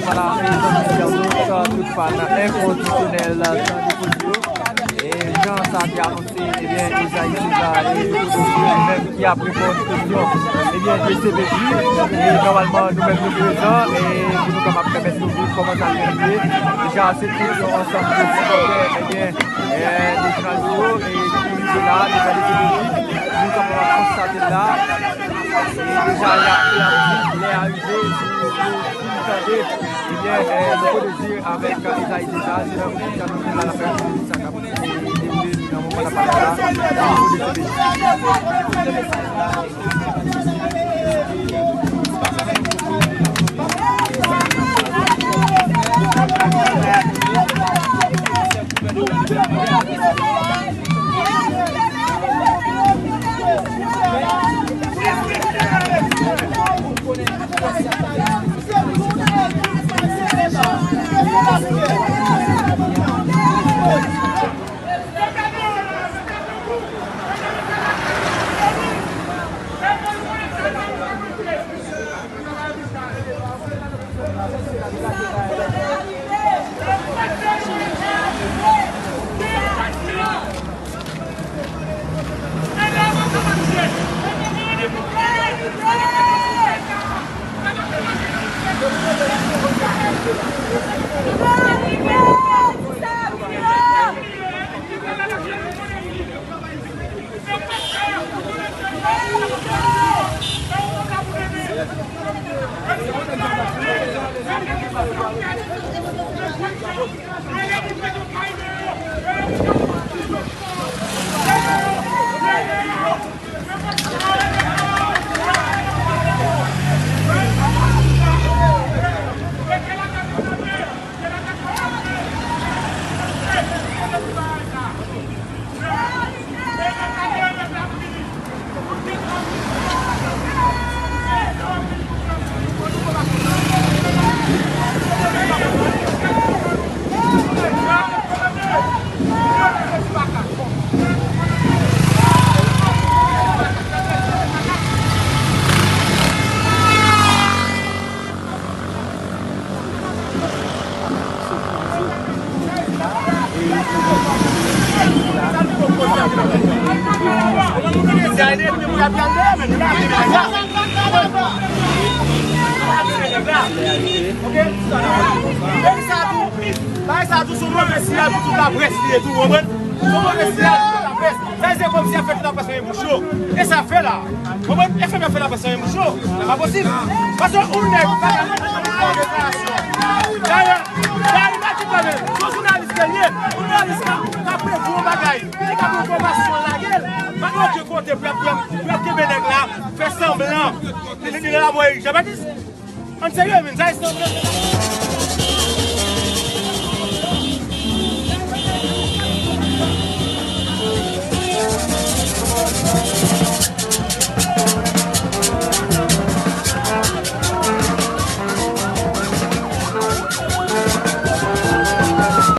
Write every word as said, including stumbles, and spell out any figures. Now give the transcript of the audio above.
Vwala, e, zanmi entènot, tout fan enkondisyonèl Tan de Poze yo. E jan sa te anonse, ebyen, Esaïe César, e, li menm ki ap reponn kesyon, ebyen, de C P J. E nòmalman, nou menm nou prezan, e pou nou kapab pèmèt nou viv kòman sa te rive. Deja, se tout yon ansanm de sipòtè, ebyen, e, de Jounal yo, e, ki rive la, devan de C P J. Nou kapab konstate la, e, deja, y ap, y ap di, lè a rive, si, si, si nou tande, ebyen, e, nou konnen avèk Esaïe César, se nan mizik sa nou gen la, la prèz mizik sa k ap dewoule nan moman n ap pale la, nan nivo de C P J. Bagay sa tou, se yon move siyal pou tout laprès li ye tou, w konprann? Se yon move siyal pou tout laprès. Sa vle di se kòmsi y ap fè tout laprès fèmen bouch yo. E sa y ap fè la. Konprann? E fè m ap fè laprès fèmen bouch yo. Sa pa posib. Paske yon nèg pa ka fè yon deklarasyon. Dayè, Gary Martin pa menm, se yon jounalis ke l ye. Yon jounalis k ap, k ap prevwa yon bagay. Li ka pran enfòmasyon lage l. Pa gen okenn kote pou y ap, pou y ap kenbe nèg la, fè sanblan. Li, li, li la, mwen, Jean Baptiste. Ann serye, men, sa e sanblan.